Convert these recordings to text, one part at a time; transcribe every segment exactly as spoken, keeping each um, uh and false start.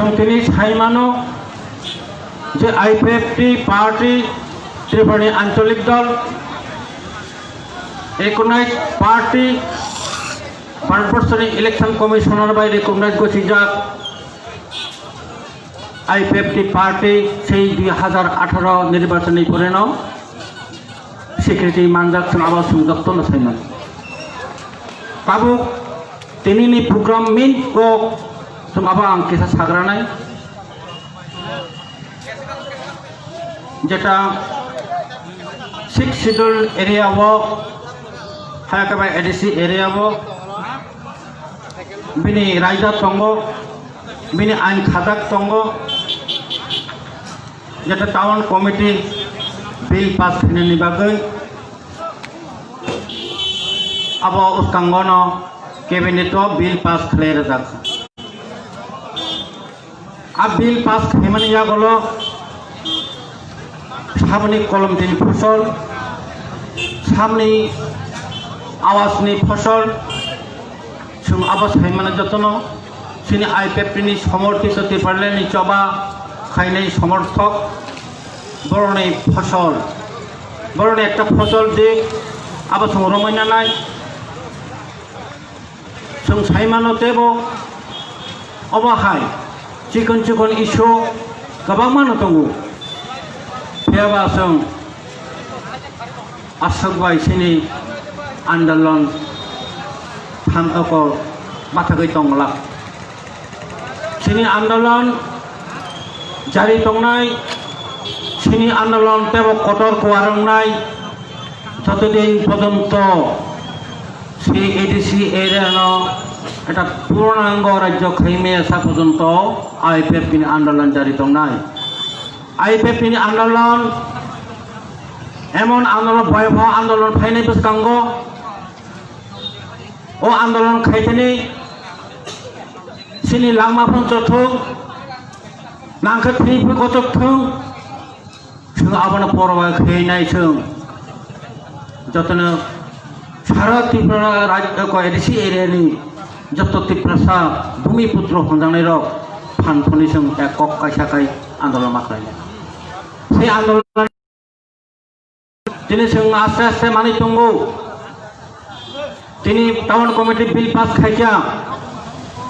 Tini saimano je I P F T party Tripurani ancholik dol, recognized party, Bharatborsoni election commissioner bai recognized gosijak I P F T party sei dui hajar atharo nirbachonni poreno swikriti manjak, chwng abo chwng jotono saimano. Tabuk tinini program main kok chwng abo ang kisa sagranai. Jeta six schedule area o, hai khe bai A D C area o bini raida tongo, bini ain khajak tongo, jeta town committee bill pass khainani bagwi abo uskangono cabinet o bill pass khlai rwjak. A bill pass khaimani yagulo samni kolomtini phosol, samni awasni phosol, chwng abo saimano jotono chini I P F T ni somorthito Tipralandni choba khainai somorthok boroni phosol, boroni ekta phosol dik abo chwng romwi nanai. Chwng saimano teibo obo hai chikon chikon issue kwbangmano tongo. Phiyaba chwng aswk bai chini andolon thanthokol bathagwi tongla. Chini andolon jari tongnai, chini andolon teibo kotor kuar wngnai, jotodin pojonto si A D C area no ekta purnango rajyo khaimaya sa pojonto I P F T ni andolon jari tongnai. I P F T ni andolon emon andolon, bhayabho andolon phainai bwskango. O andolon khaithani chini langma phano chothok, nangkhe thwi phano kochok thung, chwng abono porwa khainai chwng. Jotono sara Tripura rajyo ko A D C area ni joto Tiprasa bhumi putro hwnjaknai rok phan phunwi chwng ek kok kaisa kai andolon ma khlainai. Sei andolon Tini chwng aste aste manwi tongo. Tini town committee bill pass khaikha.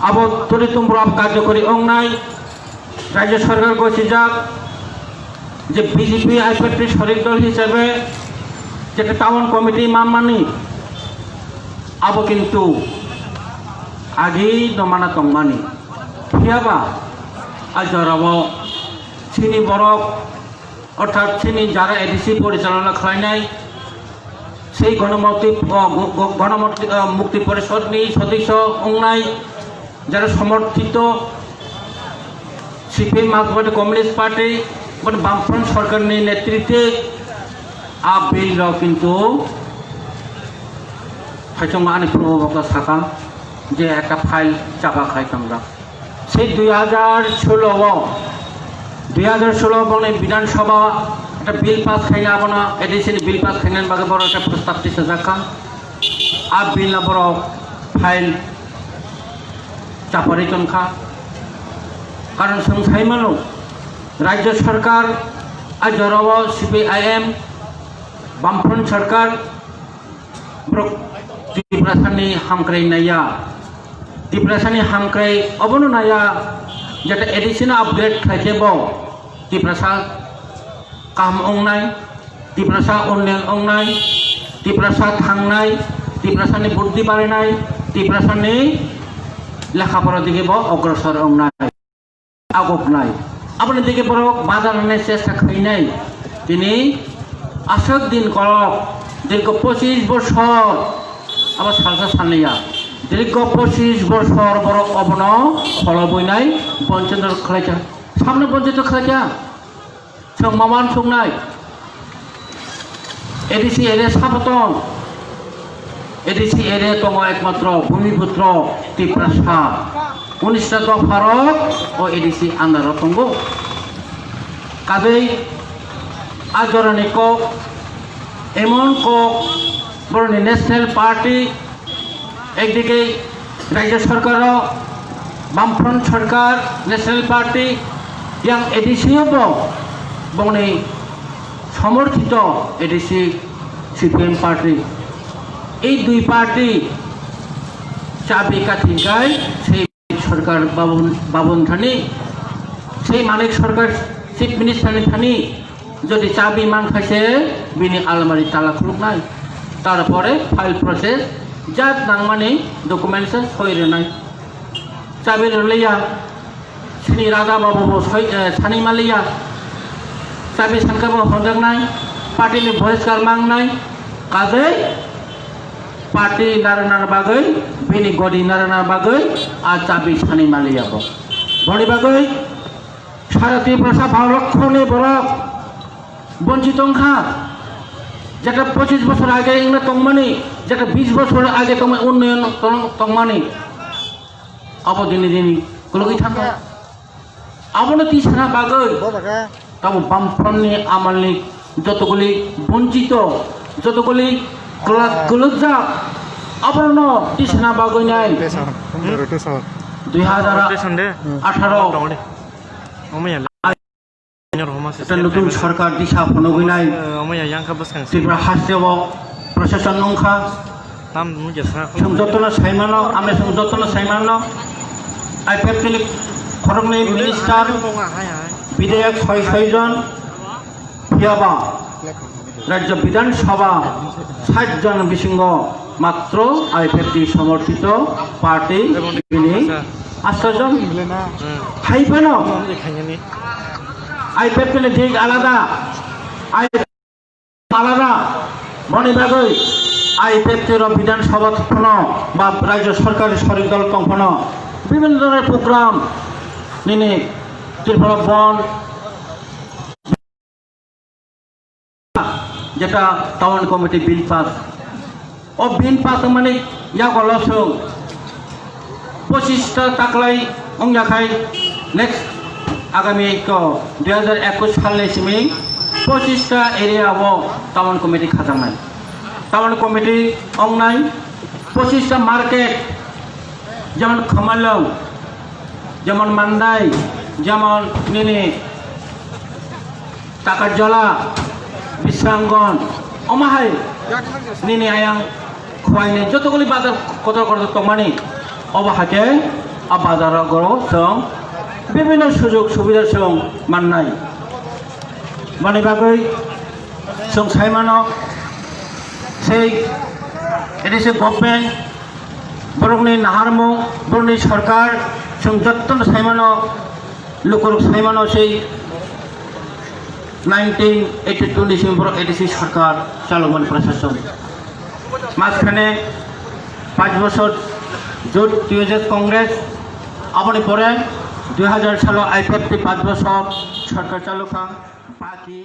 Abo turi tumbura karjokori ongnai. Rajya sarkar gosijak je B J P I P F T sorik dol hisabe je town committee mamani abo kintu agi no mana tongmani. Phiyaba a jorao chini borok Orthat chini jara A D C porichalona khlainai, sei Gonomoti, o, go-, go-, Gonomoti, o, Mukti Porishod ni sodisyo wngnai, jara somorthito C P I Marxbadi Communist Party, bani Bamfront sorkar ni netritwe a bill rok kintu phaisongo ani phunugo saka je ekta file chapa khai tongjak. Sei dui hajar solo o, dui hajar solo boni Bidhan Sabha ekta bill pass khaina, abono A D C ni bill pass khainani bagwi borok ekta prostab tisajak kha. A bill no borok file chaparwi tong kha. Karon chwng sai mano, Rajya Sarkar a jorao C P I M, Bamfront Sarkar, borok Tiprasani hamkrai naiya. Tiprasani hamkrai obono naiya, jate A D C no upgrade khlaikhe bo Tiprasa kaham ongnai, Tiprasa unnayan ongnai, Tiprasa thangnai, Tiprasani buddhi barinai, Tiprasani lekha pora dige bo ogrosor ongnai. Agoknai. Aboni dige borok badarni chesta khainai. Tini aswk din kolok, dirgho pochis bosor, abo salsa sanliya. Dirgho pochis bosor borok obono kholobuinai, bonchito khlaikha. Samno bonchito khlaikha. Chwng maman sungnai. A D C area sabo tong. A D C area tongo ekmatro Bhumiputro Tiprasa. Unisra dopharok o A D C under o tongo. Kadei a jorani kok, emon kok, boroni National Party, ekdike Rajya Sarkaro Bamfront Sarkar, National Party, yang A D C o bo bongni somorthito A D C C P M party. Ei dui party chabi kathingkai sei Sarkar babon, babon thani, sei Manik Sarkar Chief Minister ni thani, jodi chabi mankha se bini almari tala khuluknai, tarpore file process jat nangmani documents soi rwnai. Chabi rwliya, sini raja babu bo soi, eh, sani maliya. Chabi sankha bo honjaknai, party ni bohiskar mangnai, kajai party narwna bagwi, bini godi narwna bagwi, a chabi sani maliya bo. Boni bagwi sara Tiprasa ba lokho ni borok bonchit wngkha. Jeta pochis bosor age wngna tongmani, jeta bis bosor age tongmani, unnoyon tong-, tongmani. Abo dini dini kulugwi thangkha. Abono tisana bagwi tamo Bamfront ni amalni jotoguli bonchito, jotoguli kwlak kwlwkjak, abono tisana bagwi nai dui hajar atharo Ekta nutun sarkar disa phunugwi nai Tripura hasteo procession wngkha. Chwng jotono saimano, amne chwng jotono saimano, I P F T ni khoroknwi minister, bidhayak soi soi jon, phiyaba Rajya Bidhan Sabha sait jon bisingo matro I P F T somorthito party bini asto jon. Hai phano I P F T ni dik alada, I P F T alada, boni bagwi I P F T rok Bidhan Sabha phano ba Rajya Sarkar ni sorik dol tong phano bibhinno dhoronor program nini Tripura Bandh, jeta town committee bill pass. O bill pass wngmani yago losong pochista taklai wngya khai next agami ko dui hajar ekush salni simi pochista area o town committee khajaknai. Town committee wngnai pochista market, jemon Khamalong, jemon Mandai, jemon nini Takarjala, Bisramganj, omo hai nini ayang Khowai ni jotoguli bazar kotor kotor tongmani, obo hai khe a bazar rogo chwng bibhinno sujog subida chwng mannai. Boni bagwi chwng sai mano, sei A D C government, borokni naharmung, borokni sarkar, chwng jotono sai mano, lukurok sai mano sei nineteen eighty two ni simi borok A D C sarkar chalokmani prasasok. Majkhane panch bochor jut T U J Congress, aboni pore dui hajar salo I P F T panch bochor sarkar chalokha, baki